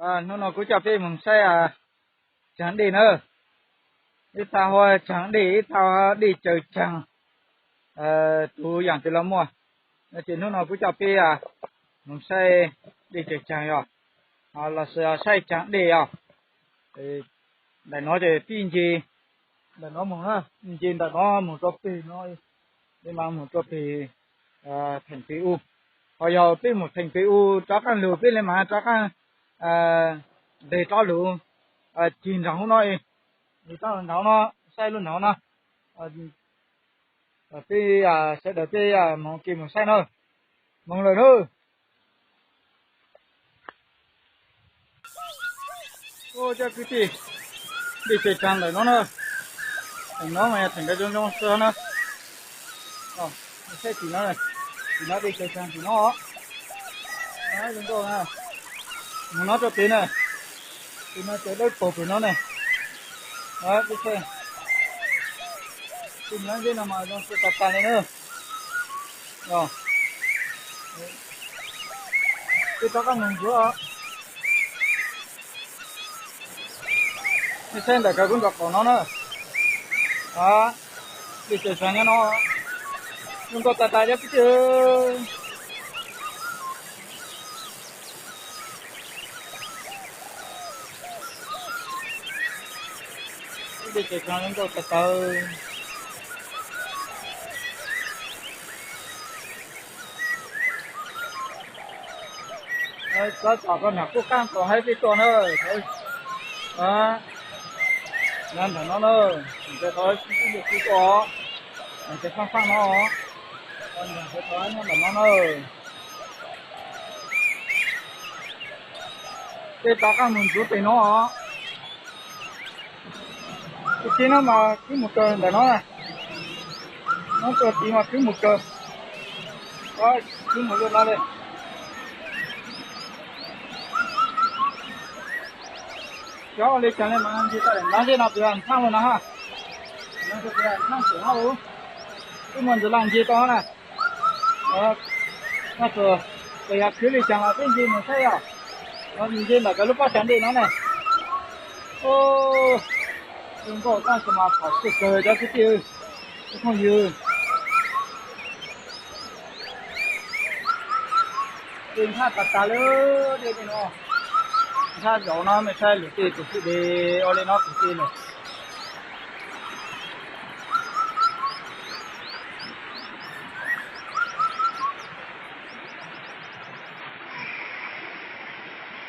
Hnub no kuv coj peb mus saib tsaag dej na. Ib txha hu tsaag dej, ib txha hu dej caws tsaag, tus yaam twg los muaj. Ces hnub no kuv coj peb mus saib dej caws tsaag yog, los sis saib tsaag dej os. Ntawm no ces pib nce, ntawm no mus, nce ntawm no mus rau peg no, le mas mus rau peg theem peg u. Ho yog peb mus theem peg u rov qaab lug peb le mas rov qaab nqeg rov lug cig nraag hauv no, nqeg rov nraag hauv no, saib lub nraag hauv no. Peb sawv daws peb moog ke moog saib na, moog lawm na. Cov kwv tij, dej caws tsaag ntawm no na, theem no mas yog theem zoo zoo xwb na. Saib tim no, tim no dej caws tsaag tim no. Zoo nkauj na. Mus no rau pem na, tim no caws dawb paug pem no ne. Peb saib, tim no zeb no mas zoo nkauj tag tag li na. Peb rov qab mus ntsuav. Nej saib ntawm kawg kuv nrov qaum no na. Dej caws tsaag nyob no, zoo nkauj tag tag cov kwv tij. Dej caws tsaag zoo nkauj tag tag. Txhob tsom koj nam kuj qaab tau hab peb tuaj na. Nyob ntawm no na, ntawm tau ib tug kuj tuaj, ntawm faaj faaj no, ntawm tau nyob ntawm no na. Peb rov qaab mus ntxuav pem no. Ib txhij no mas khwb mus kawg ntawm no, no tuaj tid mas khwb mus kawg, khwb mus lug no li. Cov ua li caag le mas nce tau daim ntav zeb no pem nthaj lug no ha. Nthaj pem no, wb muaj ntsis laj nce tau na. Txawm yog khwv li caag los peb nce mus saib os. Nce ntawm kawg lub pob tsav ntej no ne. Zoo nkauj tab sis mas phom tshwj kawg cov kwv tij, cov phooj ywg. Dej nthaj tag tag li, dej no nthaj zaum no mej saib lwm tej tus kwj deg ua li no tus kwj lawm.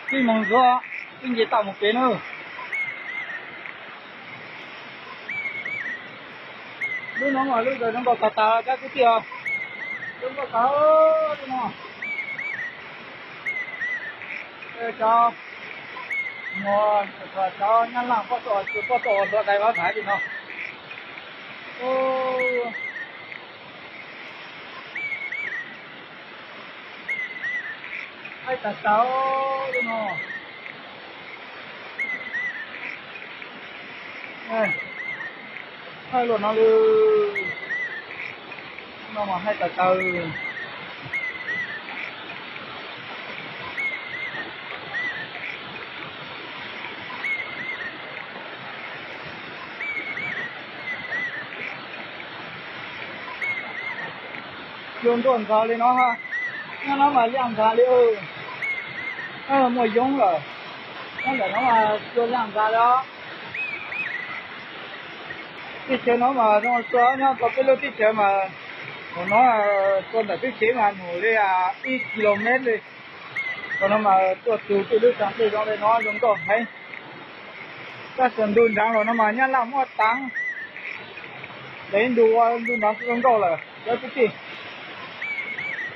Peb moog ntxuav, peb nce tau mus pem na. Lub no mas lub kws zoo nkauj tag tag cov kwv tij os. Zoo nkauj tag lub no. Cov, cov Nyab Laj pob tw, pob tw ua hlua dai vab vaiv li no. Haib tag tag li no. Haib luaj no li. No mas haib tag tag. Cua nruj nrag li no ha. Nyob no mas liaj nrag li. Muaj yoob lawm. Nyob ntawm no mas cua liaj nrag li os. Teb chaws no mas zoo tua nyob rau peb lub teb chaws mas, thaum no tua ntawm peb tsev mas mus li ib kilomev li. Thaum no mas tuaj txug peb lub tsaam dlej zoo li no zoo nkauj heev. Tab sis ntu nraav los no mas Nyab Laj muab taav, tes ntu ua ntu nraav zoo nkauj lawm cov kwv tij.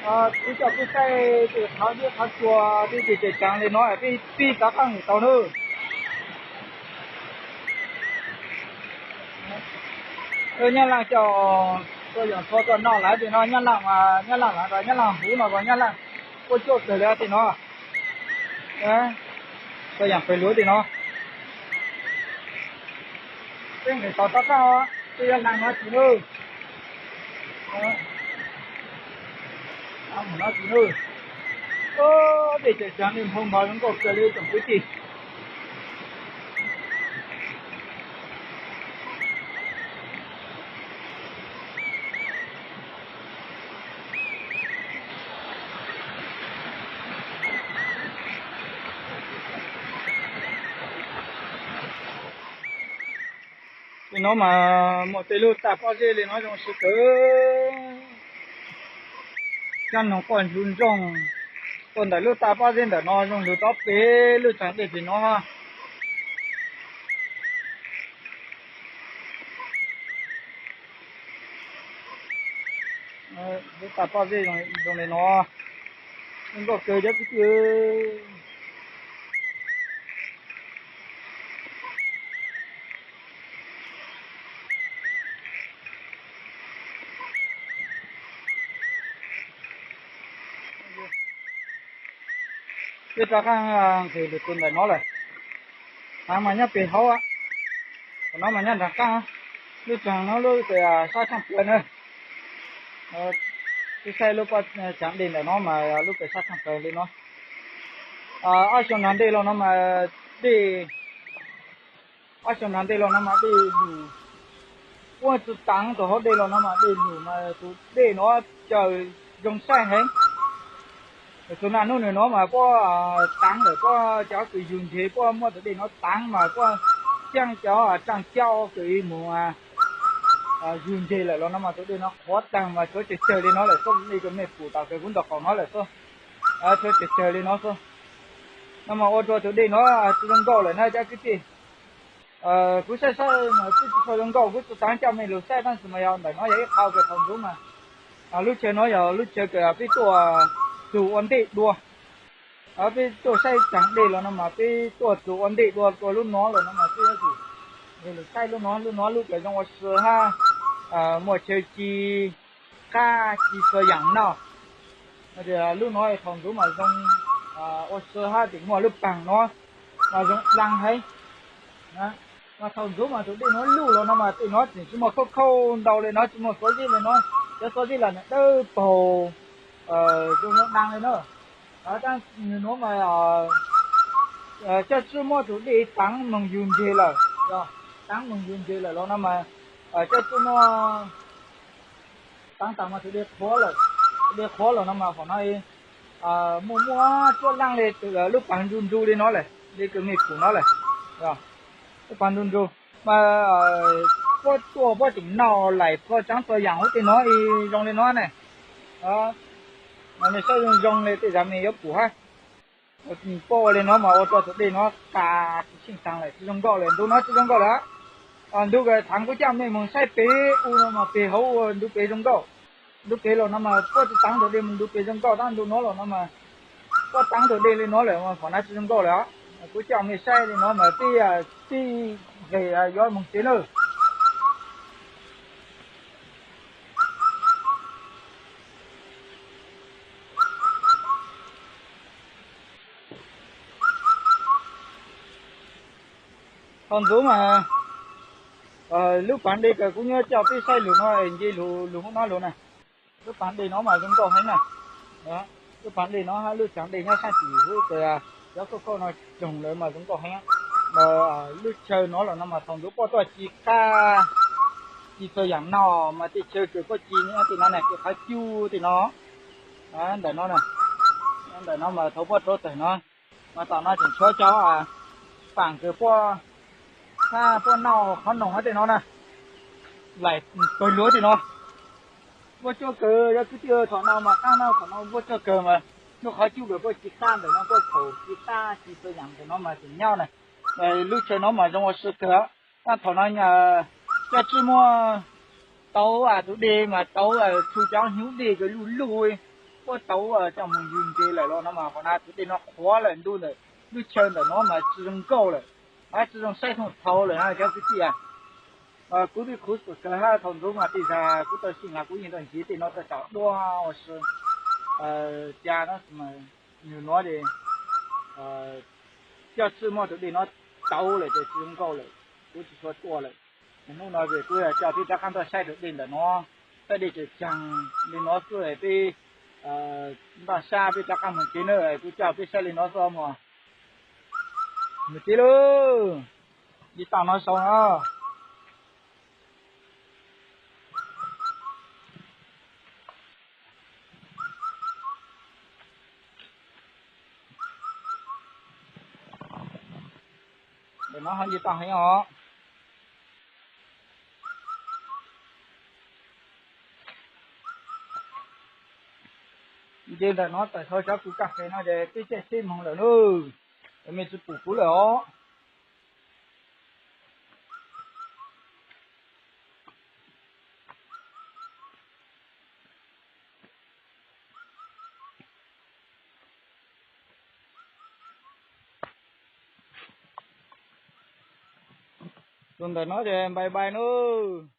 Kuv coj peb saib tej qhov zeb qhov tsua, tej tes caav li no, peb pib rov qaab mus tau nawb. Nyab Laj coj tuaj yog txhua tuaj noj lawm tej no, Nyab Laj mas Nyab Laj lawm, Nyab Laj huv no, Nyab Laj quaj cuaj kawg li tej no. Tuaj yaam pem luag tej no. Peb nqis tau rov qaab, peb yuav laag no tsis nawb. Mus no tsis nawb. Dej tseem ceev li, nphau nphov zoo nkauj kawg li tsoom kwv tij. Li no mas muaj tej lub tag pob zeb li no zoo siab kawg. Cov noog quaj ntsug nrooj, tuaj ntawm lub tag pob zeb ntawm no zoo lug rov pem lub tsaag dej pem no. Lub tag pob zeb zoo li no, zoo nkauj kawg cov kwv tij. Peb rov qaab nqes lug tus ntawm no lawm. Haav mas nyob pem hauv, qhov no mas nyob nraag qaab. Lub tsaag no lub sab tshaaj plawg na. Peb saib lub pob tsaag dej ntawm no mas lub pem sab tshaaj plawg li no. Ob xyoo nrag ntej los no mas dej, ob xyoo nrag ntej los no mas dej lug, puab tsi taav tus hauv dej los no mas dej lug mas tus dej no cawm zoo saib heev. Tus naj nub nwg no mas puab taav lawm, puab cov kws yug nteg puab muab tus dej no taav mas puab caab cov tsaaj cau kws mus yug nteg lawm los no mas tus dej no qhuav taag mas tshuav tsawg tsawg li no lawm xwb, nej cov mej pum tas kws kuv ntaus qaum no lawm xwb. Tshuav tsawg tsawg li no xwb. No mas ua rua tus dej no tsi zoo nkauj lawm na cov kwv tij. Kuv saib saib mas twb tsi tshua zoo nkauj, kuv tsi taav coj mej lug saib tab sis mas yog ntawm no yog ib qho kws thaum ntxuv mas lub chaw no yog lub chaw kws peb tuaj txug ua ntej dua. Peb tuaj saib tsaag dej los no mas peb tuaj txug ua ntej dua rua lub no los no mas peb yuav tsum lug saib lub no, lub no lub kws zoo ua si hab, muaj chaw ci qab ci txhua yaam noj. Lub no thaum ntxuv mas zoo ua si hab tseem muaj lub paag no mas zoo dlaag heev. Mas thaum ntxuv mas tus dej no luj los no mas tej no tseem tsi muaj khauj khauj ntau li no, tsi muaj xuav zeb li no. Cov xuav zeb los nws dawb paug zoo zoo dlaag li na. Tab sis nwg nuav mas coj tsib muab tus dej taav moog yug nteg lawm, taav moog yug nteg lawm los no mas coj tsib muab taav taag mas tus dej qhuav lawm. Tus dej qhuav los no mas qhov no muaj muaj tsuab laaj li lub paag ntsu ntsu li no lawm, li kws mej pum no lawm. Lub paag ntsu ntsu mas puab tuaj puab tseem noj laim txhua tsaav txhua yaam huv tej no zoo li no ne. Mas mej saib zoo zoo li tej zag mej yuav pum hab. Puab ua li no mas ua rua tus dej no tas tsi tsheej taag lawm, tsi zoo nkauj lawm, ntu no tsi zoo nkauj lawm. Ntu kws thaam kuv coj mej moog saib pem u no mas pem hauv ntu pem zoo nkauj. Ntu pem los no mas puab tsi taav tus dej moog ntu pem zoo nkauj, tab ntu no los no mas puab taav tus dej li no lawm mas qhov no tsi zoo nkauj lawm. Kuv coj mej saib li no mas peb tij nqes yuav moog tsev na. Thaum ntxuv mas lub paag dej kws kuv nyuaj coj peb saib lug no nce lug lug huv no lug na. Lub paag dej no mas zoo nkauj heev na. Lub paag dej no hab lub tsaag dej nyob saab tim huv kws cov khauj khauj no roog lawm mas zoo nkauj heev. Lub chaw no los no mas thaum ntxuv puab tuaj ci qab ci txhua yaam noj mas tej chaw kws puab ci nyob tej no na, tej qhov cub tej no, ntawm no, ntawm no mas thaum puab rov tawm no mas tom no tseem tshuav cov paam kws puab, puab noj qhov noog tej no na, laim pawg lug tej no. Vuab tsuab kawg yog kwv tij, thaum no mas qaab no thaum no vuab tsuab kawg mas lub qhov cub kws puab ci qab ntawm no, puab khaum ci qab ci txhua yaam ntawm no mas tseem nyob na. Lub chaw no mas zoo ua si kawg. Tab thaum no coj tsib muab tauv tus dej mas tauv txhua cov hnyuv dej kws luj luj, puab tauv coj moog yug ntses lawm los no mas qhov no tus dej no qhuav lawm, ntu ntawm lub chaw ntawm no mas tsi zoo nkauj lawm, tsi zoo saib thooj thaus lawm na cov kwv tij. Kuv twb khuv xim kawg hab thaum ntxuv mas tej zag kuv tau xyeej los kuv yeej tau nrhiav tej no tau tom dua ua si. Ca no mas nwg nuav coj tsib muab tus dej no tauv lawm ces tsi zoo nkauj lawm, kuv tsi tshua tuaj lawm. Hnub no ces kuv coj peb rov qab tuaj saib tus dej ntawm no, saib dej tseem caag li no xwb peb Npaj sab peb rov qab mus tsev na, kuv coj peb saib li no xwb mog. Mus tsev lauj, ib tag no sau no. Ntawm no ho nce toj heev os. Nce ntawm no tawm dhau sab kuv kaj fes no ces twb caij tsheb moog lawm lauj. Mej tsi pum kuv lawm os. Tus ntawm no ces npai npai nawb.